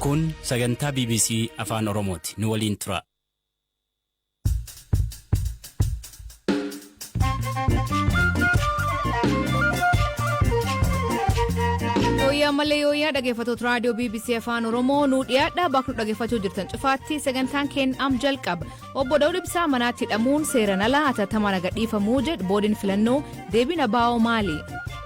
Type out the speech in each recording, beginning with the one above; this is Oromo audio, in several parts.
Kun sagantaa BBC Afaan Oromooti. Nu waliin tura. Yooyyaa malee yooyyaa, dhaggeeffattoota raadiyoo BBC Afaan Oromoo, nuu dhiyaadha. Bakka nu dhaggeeffachuu jirtan cufaatti sagantaan keenya am jalqaba. Obbo Daawud Ibsaa manaatti hidhamuun seeraan ala, hatattamaan gadhiifamuu jedhu boordiin filannoo. Deebiin ABO maali?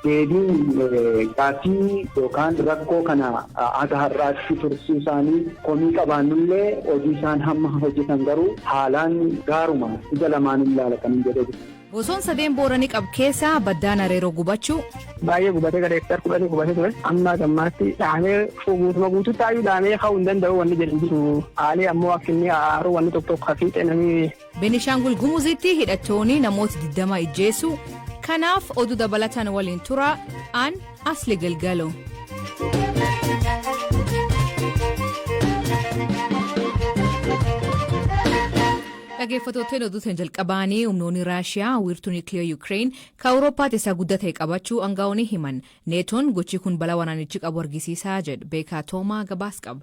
Deebiin gaaffii yookaan rakkoo kana haga har'aatti tursuu isaanii komii qabaannullee, hojii isaan hamma hojjetan garuu haalaan gaaruma ija lamaan ilaala kan hin jedhe. Gosoon sadeen Booranii qabu keessaa baddaan Areeroo gubachuu. Baay'ee gubatee, gara hektaar 10 gubatee ture. Amma gammaatti dhahamee guutuma guututti ayyuu dhahamee ka'uu hin danda'u wanni jedhu jiru. Haalii ammoo akka inni haaruu wanni tokko tokko hafiixee namni. Benishaangul Gumuzitti hidhattoonni namoota 20 ijjeessu. Kanaaf oduu dabalataan waliin tura. An Asli Galgalo. Dhaggeeffattootni, oduutiin jalqabaanii, humnoonni Raashiyaa wiirtuu niikiliyaa Yuukireen kan Awurooppaatti isa guddaa ta'e qabachuu aangaa'onni himan. Neetoon gochi kun balaa waraanichi qabu argisiisaa jedhu. Beekaa Toomaa gabaas qaba.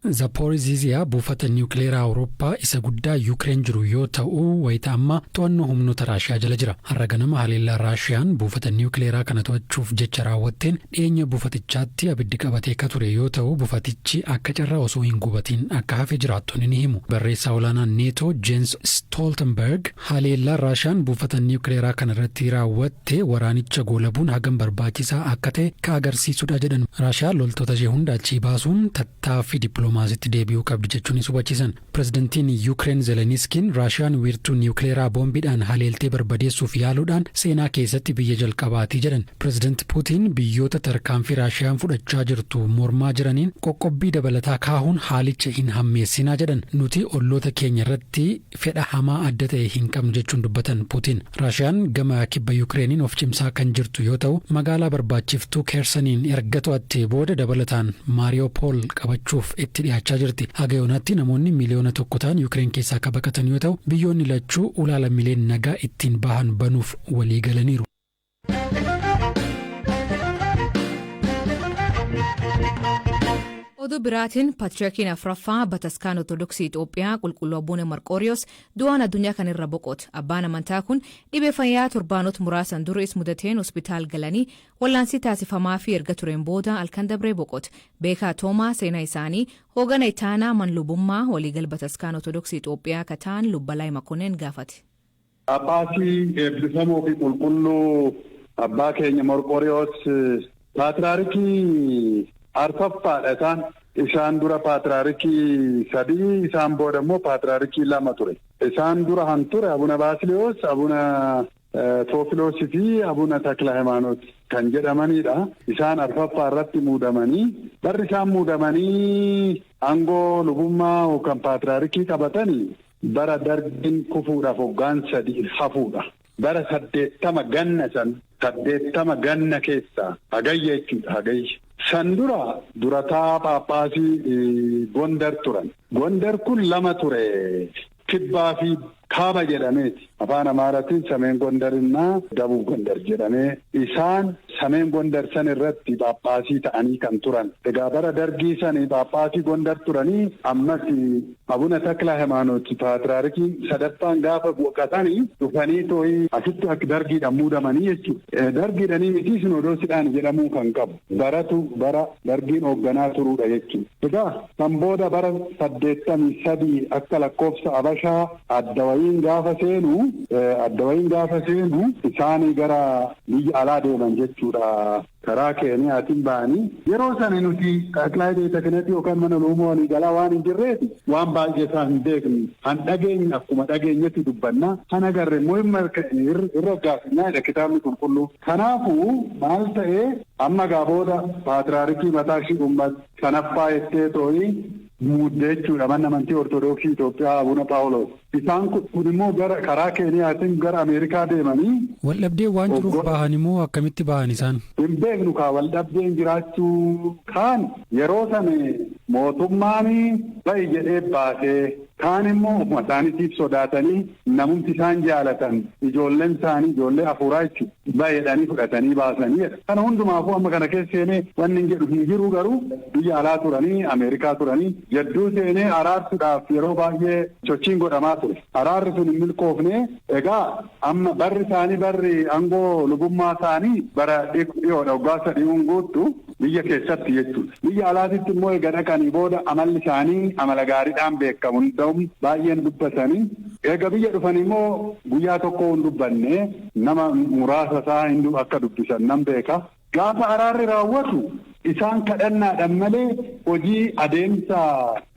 Zapooriziziyaa buufata niwukileeraa Awurooppaa isa guddaa Yuukireen jiru yoo ta'u, wayita ammaa to'annoo humnoota Raashiyaa jala jira. Har'a ganama haleellaa Raashiyaan buufata niwukileeraa kana to'achuuf jecha raawwatteen dhiyeenya buufatichaatti abiddi qabatee ka ture yoo ta'u, buufatichi akka carraa osoo hin gubatiin akka hafe jiraattonni ni himu. Barreessaa olaanaan Neetoo Jeens Stoltenberg haleellaa Raashiyaan buufata niwukileeraa kana irratti raawwatte waraanicha goolabuun hagam barbaachisaa akka ta'e ka agarsiisudha jedhan. Raashiyaan loltoota ishee hunda achii baasuun tattaaffii dippiloomaasiitti deebi'uu qabdi jechuunis hubachiisan. Pirezidantiin Yuukireen Zeleniskiin Raashiyaan wiirtuu niwukileeraa boombiidhaan haleeltee barbadeessuuf yaaluudhaan seenaa keessatti biyya jalqabaatii jedhan. Pireezidant Puutiin biyyoota tarkaanfii Raashiyaan fudhachaa jirtu mormaa jiraniin qoqqobbii dabalataa kaahuun haalicha hin hammeessinaa jedhan. Nuti olloota keenya irratti fedha hamaa adda ta'e hin qabnu jechuun dubbatan Puutiin. Raashiyaan gama kibba Yukireeniin of cimsaa kan jirtu yoo ta'u, magaalaa barbaachiftuu Keersaniin erga to'attee booda dabalataan Maariyopool qabachuuf itti dhiyaachaa jirti. Haga yoonaatti namoonni 1 miliyoona ta'an Yukireen keessaa akka baqatan yoo ta'u, biyyoonni lachuu ulaa lammiileen nagaa ittiin bahan banuuf walii galaniiru. Oduu biraatiin, Patriyaarkiin afraffaa Bataskaan Ortodoksii Itoophiyaa, Qulqulluu Abuune Marqooriyoos, du'aan addunyaa kanarra boqote. Abbaan amantaa kun dhibee fayyaa torbaanota muraasan duris mudateen hospitaal galanii wallaansii taasifamaa fi erga tureen booda halkan dabree boqote. Beekaa Toomaa seenaa isaanii hoogana itaanaa manlubummaa waliigal Bataskaan Ortodoksii Itoophiyaa kataan Lubbalaay Makoneen gaafate. Phaaphaasii eebbifamoo fi qulqulluu abbaa keenya Morqoriyoos paatraarikii arfaffaadha isaan. Isaan dura paatraarikii sadii, isaan booda immoo paatraarikii lama ture. Isaan dura han ture Abuna Baasiliyoos, Abuna Toofiloosii fi Abuna Takla Hayimaanoot kan jedhamanidha. Isaan arfaffaa irratti muudamanii, barri isaan muudamanii aangoo lubummaa yookaan paatraarikii qabatanii bara Dargiin kufuudhaaf hoggaan 3 hafuudha. Bara 80 ganna san, 80 ganna keessaa Hagayya jechuudha, Hagayya. San dura durataa Phaaphaasii Gondar turan. Gondar kun lama ture. Kibbaa fi kaaba jedhameeti. Afaan Amaaraatiin Sameen Gondarinnaa Dabub Gondar jedhamee, isaan Sameen Gondar san irratti Phaaphaasii ta'anii kan turan. Egaa bara Dargii sani Phaaphaasii Gondar turanii, ammas Abuna Takla Hayimaanoot paatraarikiin sadaffaan gaafa boqotanii dhufanii too'ii asitti akka Dargiidhaan muudamanii jechuudha. Dargiidhanii miti, Sinoodoosidhaan jedhamuu kan qabu. Baratu bara Dargiin hoogganaa turuudha jechuudha. Egaa kan booda bara 83 akka lakkoofsa Abashaa adda wayiin gaafa seenu isaanii gara biyya alaa deeman jechuudha. Karaa Keeniyaatiin ba'anii, yeroo sana nuti xaqilaa beeta kanatti yookaan mana lubummaa waliigalaa waan hin jirreeti waan baay'ee isaa hin beeknu. Han dhageenye akkuma dhageenyetti dubbanna, han agarre immoo irra gaafannaa jedha kitaabni qulqulluu. Kanaafuu maal ta'ee, amma gaa booda paatraarikii mataa ishii uummat shanaffaa jettee too'ii muudde jechuudha manni amantii Ortodoksii Itoophiyaa, Abuna Paawuloos. Isaan kun immoo gara karaa Keeniyaatiin gara Ameerikaa deemanii. Waldhabdee waan jiruuf bahan immoo akkamitti bahan isaan? Hin beeknu kaa, waldhabdeen jiraachuu kaan yeroo sana mootummaan ba'i jedhee baasee. Kaan immoo ofuma isaaniitiif sodaatanii namumti isaan jaalatan ijoolleen isaanii ijoollee hafuuraa jechuudha baay'eedhaanii fudhatanii baasanii. Kana hundumaafuu amma kana keessa seenee wanni hin jedhu hin jiru garuu biyya alaa turanii Ameerikaa turanii jedduu seenee araarsuudhaaf yeroo baay'ee sochiin godhamaa ture. Araarri sun hin milkoofne. Egaa amma barri isaanii barri aangoo lubummaa isaanii bara dhiyoodha waggaa 3 guuttu biyya keessatti jechuudha. Biyya alaatitti immoo egaa dhaqanii booda amalli isaanii amala gaariidhaan beekamu hunda'u baay'een dubbatanii. Egaa biyya dhufan immoo guyyaa tokko hin dubbanne nama muraasa isaa hin akka dubbisan nan beeka. Gaafa araarri raawwatu isaan kadhannaadhaan malee hojii adeemsa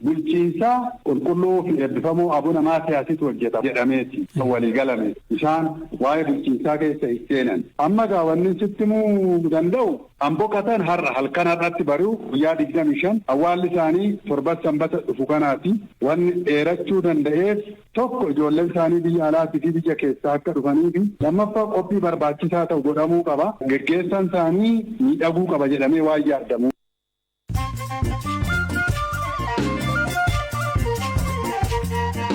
bulchiinsaa qulqulluu fi eebbifamoo Abuna Maatiyaasitu hojjeta jedhameeti walii galame. Isaan waa'ee bulchiinsaa keessa hin seenan. Amma gaa wanni sitti himuu danda'u an boqotan har'a halkan har'atti bari'u guyyaa 25 awwaalli isaanii torban sanbata dhufu kanaati. Wanni dheerachuu danda'eef tokko ijoolleen isaanii biyya alaatii fi biyya keessaa akka dhufanii fi lammaffaa qophii barbaachisaa ta'u godhamuu qaba. Geggeessaan isaanii miidhaguu qaba jedhamee waan yaadamu.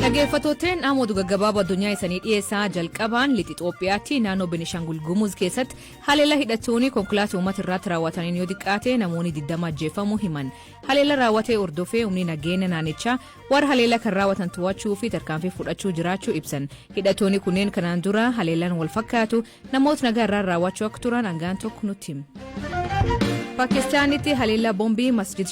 Dhaggeeffattooteen dhaamotu gaggabaaboo addunyaa isanii dhiyeessaa jalqabaan lixa Itoophiyaatti naannoo Benishaangul Gumuz keessatti haleellaa hidhattoonni konkolaataa uummata irratti raawwataniin yoo xiqqaate namoonni 20 ajjeefamuu himan. Haleellaa raawwatee hordofee humni nageenya naannichaa warra haleellaa kan raawwatan to'achuu fi tarkaanfii fudhachuu jiraachuu ibsan. Hidhattoonni kunneen kanaan dura haleellaan wal fakkaatu namoota nagaa irraan raawwachuu akka turan hangaan tokko nutti hima. Paakistaanitti haleellaa boombii masjid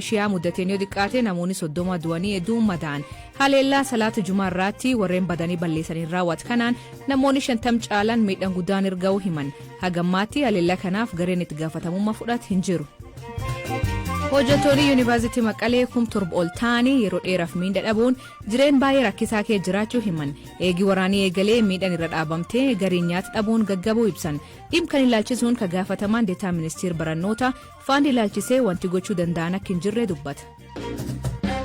Shiyaa mudateen yoo xiqqaate namoonni 30 du'anii hedduun madaa'an. Haleellaa salaata Jumaa irraatti warreen badanii balleessaniin raawwatu kanaan namoonni 50 caalan miidhaan guddaan erga ga'uu himan. Hagammaatti haleellaa kanaaf gareen itti gaafatamummaa fudhate hin jiru. Hojjettoonni Yuunivarsiitii Maqalee 7,000 ol ta'anii yeroo dheeraaf miinda dhabuun jireen baay'ee rakkisaa kee jiraachuu himan. Eegii waraanii eegalee miidhaan irra dhaabamtee gariin nyaata dhabuun gaggabuu ibsan. Dhimma kan ilaalchisuun ka gaafataman deetaa ministeera barnoota faandi ilaalchisee wanti gochuu danda'an akka hin jirre dubbata.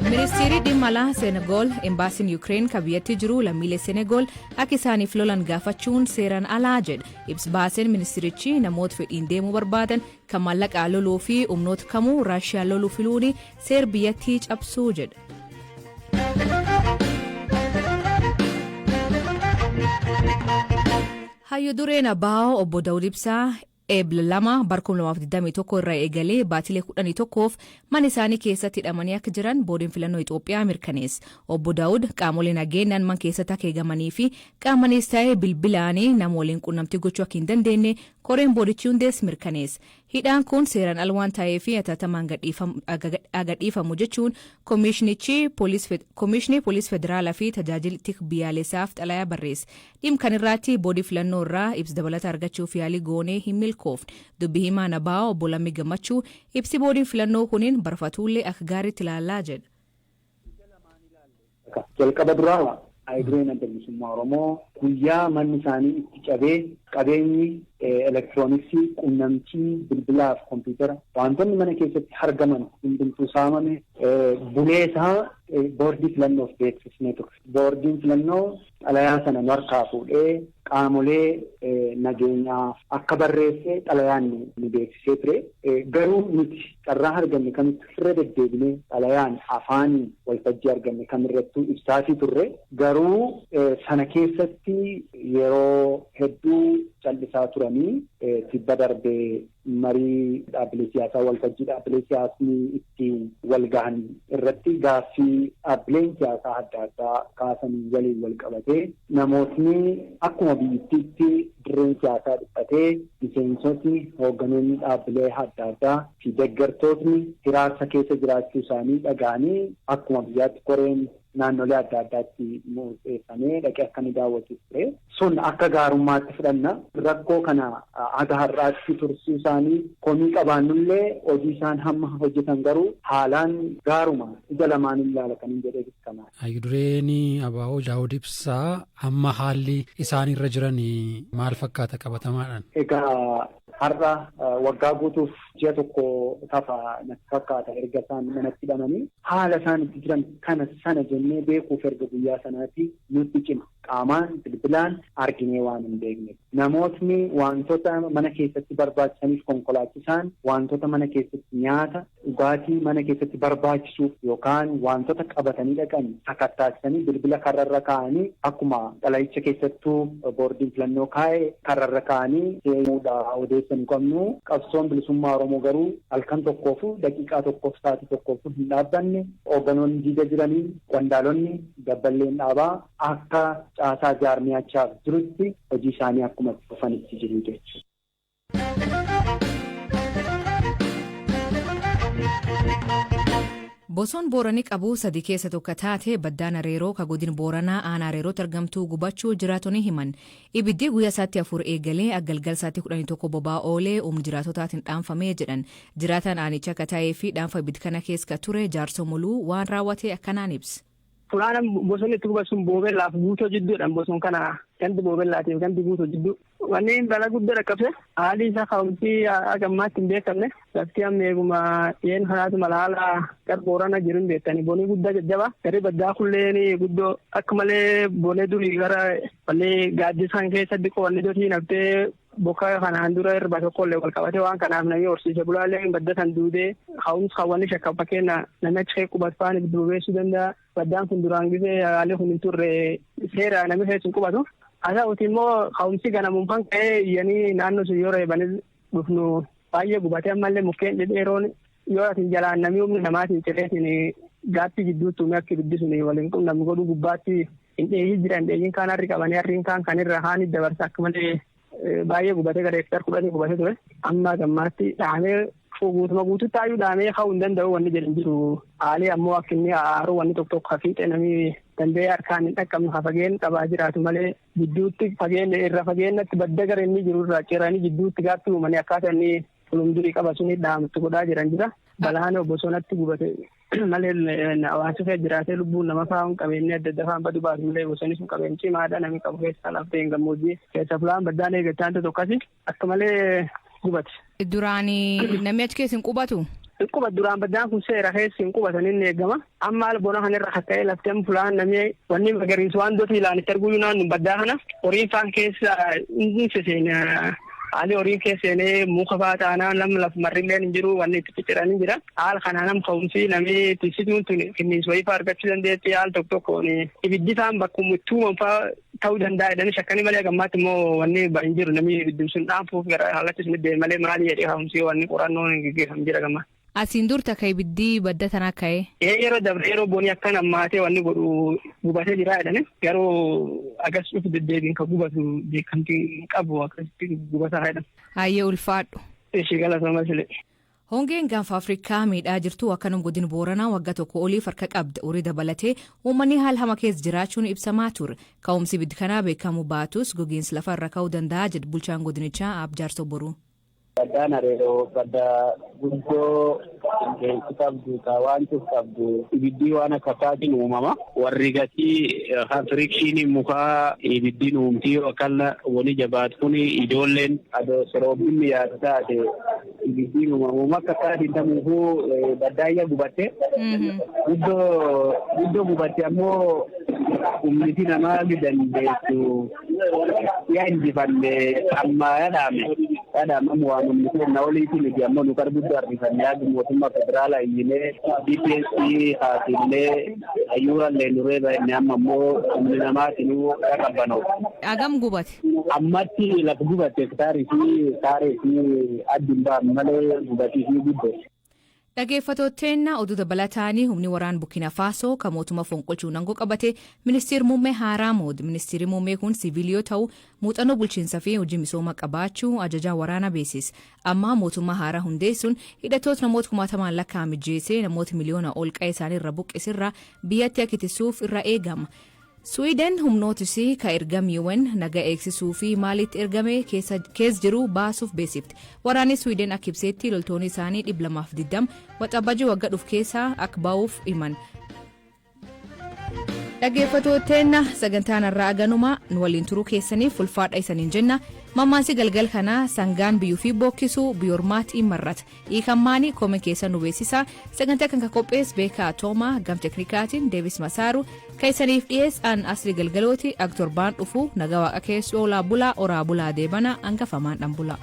Ministeerri dhimma alaa Senegool embaasiin Yukireen kan biyyattii jiru lammiilee Senegool akka isaaniif lolan gaafachuun seeraan alaa jedha. Ibsa baaseen ministeerichi namoota fedhiin deemuu barbaadan kan maallaqaa loluu fi humnoota kamuu Raashiyaa loluu filuun seera biyyattii cabsuu jedha. Hayyu dureen Abaa'oo obbo Daawud Ibsaa Eebla 2 bara 2021 irraa eegalee baatilee 11f mana isaanii keessatti hidhamanii akka jiran boordiin filannoo Itoophiyaa mirkaneesse. Obbo Daawud qaamolee nageenyaan man keessatti akka eegamanii fi qaamanis ta'ee bilbilaan nama waliin quunnamtii gochuu akka hin dandeenye koreen boordichi hundeesse mirkaneesse. Hidhaan kun seeraan ala waan ta'eef hatattamaan gadhiifamu jechuun Komishinii Poolisii Federaalaa fi Tajaajila Tika Biyyaalessaaf xalayaa barreesse. Dhimma kan irratti boordii filannoo irraa ibsa dabalataa argachuuf yaalii goonee hin milkoofne. Dubbii himaan Abaa'oo obbo Lammii Gammachuu ibsi boordiin filannoo kuniin barfatullee akka gaariitti ilaalaa jedha. Jalqaba duraa Hayyu-dureen Adda Bilisummaa Oromoo guyyaa manni isaanii itti cabee qabeenyi elektirooniksii, quunnamtii, bilbilaaf kompiitara wantoonni mana keessatti argaman hundumtuu saamame bulee isaa boordii filannoof beeksisnee turre. Boordiin filannoo xalayaa sana nu harkaa fuudhee qaamolee nageenyaa akka barreesse xalayaan nu beeksisee ture. Garuu nuti carraa arganne kamitti irra deddeebinee xalayaan afaaniin waltajjii arganne kamirrattuu ibsaatii turre. Garuu sana keessatti yeroo hedduu callisaa turanii tibba darbee marii dhaabbilee siyaasaa waltajjii dhaabbilee siyaasni ittiin wal gahan irratti gaaffii dhaabbileen siyaasaa adda addaa kaasanii waliin wal qabatee namootni akkuma biyyattiitti dirreen siyaasaa dhiphatee miseensotni hoogganoonni dhaabbilee adda addaa fi deeggartootni hiraarsa keessa jiraachuu isaanii dhaga'anii akkuma biyyaatti koreen naannolee adda addaatti murteeffamee dhaqee akka inni daawwatu ture. Sun akka gaarummaatti fudhanna. Rakkoo kana haga har'aatti tursuu isaanii komii qabaannullee hojii isaan hamma hojjetan garuu haalaan gaaruma ija lamaan ilaala kan hin jedhee beekamaa. Hayyudureen Abaa'oo Daawud Ibsaa amma haalli isaan irra jiran maal fakkaata qabatamaadhaan? Egaa har'a waggaa guutuuf ji'a tokko tafa natti fakkaata erga isaan manatti hidhamanii haala isaan itti jiran kana sana jennee beekuuf erga guyyaa sanaatti nutti cima. Qaamaan bilbilaan arginee waan hin beekne. Namootni wantoota mana keessatti barbaachisaniif konkolaachisaan wantoota mana keessatti nyaata dhugaatii mana keessatti barbaachisuuf yookaan wantoota qabatanii dhaqan sakattaasisanii bilbila karrarra kaa'anii akkuma xalayicha keessattuu boordiin filannoo kaa'e karrarra kaa'anii deemuudha odeessa hin qabnu. Qabsoon bilisummaa Oromoo garuu halkan tokkoofu daqiiqaa tokkoof sa'aatii tokkoofu hin dhaabbanne. Hoogganoonni diida jiranii qondaalonni dabballeen dhaabaa akka caasaa jaarmiyachaaf jirutti hojii isaanii akkuma itti fufanitti jiru jechuudha. Boson Booranii qabu sadi keessa tokko taate baddaan Areeroo ka godin Booranaa aanaa Areerootti argamtu gubachuu jiraatonni himan. Ibiddi guyyaa isaatti 4 eegalee galgal isaatti 11 boba'aa oolee humni jiraatotaatiin dhaanfamee jedhan. Jiraataan aanicha akka ta'ee fi dhaanfa ibiddi kana keessa ka ture Jaarsoo Muluu waan raawwate akkanaan ibsa. Fulaan bosonni itti gubatu sun Boobellaaf Guutoo jidduudha. Boson kana gandi Boobellaatiif gandi Guutoo jidduu. Wanni balaa guddaa dhaqqabse haalli isaa ka'umsi haga ammaatti hin beekamne. Lafti amma eeguma dhiyeenya kanaatu mala haala gara Boorana jiru hin beektani. Bonii guddaa jajjaba. Garri baddaa kulleen guddoo akka malee bonee durii gara wanni gaaddisaan keessa diqoo wanni dotii naftee bokka kanaan dura irba tokkollee wal qabate waan kanaaf namni horsiise bulaallee badda san duudee ka'umsi kan wanni shakkan fakkeenya namni achi kee qubatu faan ibidda bobeessuu danda'a. Baddaan kun duraan gisee haalli kun hin turre seera namni keessa hin qubatu. Haa ta'uti immoo ka'umsi ganamuun kan ka'ee iyyanii naannoo sun yoo reebanis dhufnu baay'ee gubatee ammallee mukkeen dhedheeroon yoo atin jalaan namni humna namaatiin cireetiin gaaffii gidduutti uumee akka ibiddi sun waliin qunnamnu godhuu gubbaatti hin dheeyyin jira hin dheeyyin kaan harri qabanii harriin kaan kan irra haan dabarsa akka malee baay'ee gubatee gara hektaar 10 gubatee ture. Amma gammaatti dhahamee guutuma guututti hayyuu dhahamee ka'uu hin danda'u wanni jedhu jiru. Haalli ammoo akka inni aaruu wanni tokko tokko hafiixe namni danda'ee harkaan hin dhaqqabnu ha fageen qabaa jiraatu malee gidduutti fageenya irra fageenyatti badda gara inni jiru irraa ciranii gidduutti gaaffii uumanii akkaataa inni fulumdurii qaba suni dhahamtu godhaa jiran jira. Balaan bosonatti gubate malee hawaasa keessa jiraatee lubbuun nama fa'aa qabeenyi adda adda fa'aan badu baatu malee bosonni sun qabeenya cimaadha namni qabu keessaa laftee hin gammoojjii keessa fulaan baddaan eeggattaan tokkasi akka malee gubate. Duraan namni achi keessa hin qubatu? Hin qubatu duraan baddaan kun seera keessa hin qubatan inni eegama. Amma haala bona kanarra kakka'ee laftee fulaan namni wanni magariisa waan dotii ilaanitti arguu naannoo baddaa kana horiin faan keessa inni seseena. Haalli horiin keessa seenee muka fa'aa taanaan nama lafa marrilleen hin jiru wanni itti cicciranii jira. Haala kanaa nam ka'umsi namni tiksituun tun finniis wayii fa'aa argachuu dandeetti haala tokko tokkoon ibiddi fa'aan bakkuma itti uuman fa'aa ta'uu danda'a jedhanii shakkanii malee gammaatti immoo wanni hin jiru namni ibiddi sun dhaanfuuf gara haalatti sun deeme malee maali jedhee ka'umsi wanni qorannoon gaggeeffamu jira gammaa. Asiin dur takka ibiddi badda tanaa ka'ee. Yeroo dabre yeroo bonii akkan ammaatee wanni godhu gubatee jira jedhani garuu agas dhufu deddeebiin kan gubatu beekamtii hin qabu akkasitti gubataa jedhan. Hayyee ulfaadhu. Ishii galatoomaa silee. Hongeen gaanfa Afrikaa miidhaa jirtu akkanum godin Booranaa waggaa tokko oliif harka qabda. Horii dabalatee uummanni haala hama keessa jiraachuun ibsamaa ture. Ka'umsi ibiddi kanaa beekamuu baatus gogiinsi lafa irra ka'uu danda'a jedhu bulchaan godinichaa Aab Jaarsoo Boruu. Baddaan Areeroo badda guddoo qilleensi qabdu ka waan cuf qabdu ibiddii waan akka taatiin uumama. Warri gatii firikshiinii mukaa ibiddiin uumtii akkana wani jabaat kun ijoolleen adoo soroobinni yaadu taate ibiddiin uumamu akka taatiin tamuufuu baddaayya gubatte. Guddoo guddoo gubatte ammoo humniti namaa dandeessu yaa injifanne amma yaadame. Yaadame waan humni keenya oliiti miti ammoo nu guddaa harkifanne yaadu mootummaa federaalaa iyyinee DPSC haasillee hayyuurallee nuree bahinne amma ammoo humni namaatinuu qabbanoo. Hagam gubate? Ammatti lafa gubate hektaarii fi taaree fi addi hin baafne malee gubatii fi guddoo. Dhaggeeffattootni oduu dabalataanii humni waraana Burkina Faasoo kan mootummaa fonqolchuun aangoo qabate ministeerri muummee haaraa muude. Ministeerri muummee kun siviilii yoo ta'u muuxannoo bulchiinsaa fi hojii misooma qabaachuu ajajaa waraanaa beeksise. Amma mootummaa haaraa hundeessuun hidhattoota namoota kumaatamaan lakkaa'ame jeesee namoota miliyoona ol qa'ee isaanii irra buqqisirra biyyatti akka ittisuuf irra eegama. Suwiideen humnootisii ka ergam UN naga eegsisuu fi maalitti ergame keessa jiru baasuuf beeksifte. Waraanni Suwiideen akka ibsetti loltoonni isaanii 220 waxabajii waggaa dhufu keessaa akka ba'uuf himan. Dhaggeeffattootni sagantaan irraa aganuma nu waliin turuu keessaniif ulfaadha isaniin jenna. Mammaansi galgal kanaa sangaan biyyuu fi bookkisuu biyyoormaatiin marrata. Hiikammaanii koome keessa nu beeksisa. Sagantaa kan qophees beekaa Toomaa gam teknikaatiin Deevis Masaaru keessaniif dhiyeessaan asii galgalooti ak torbaan dhufu nagaa waaqa keessoo oolaa bulaa oraa bulaa deebana hangafamaan dhan bula.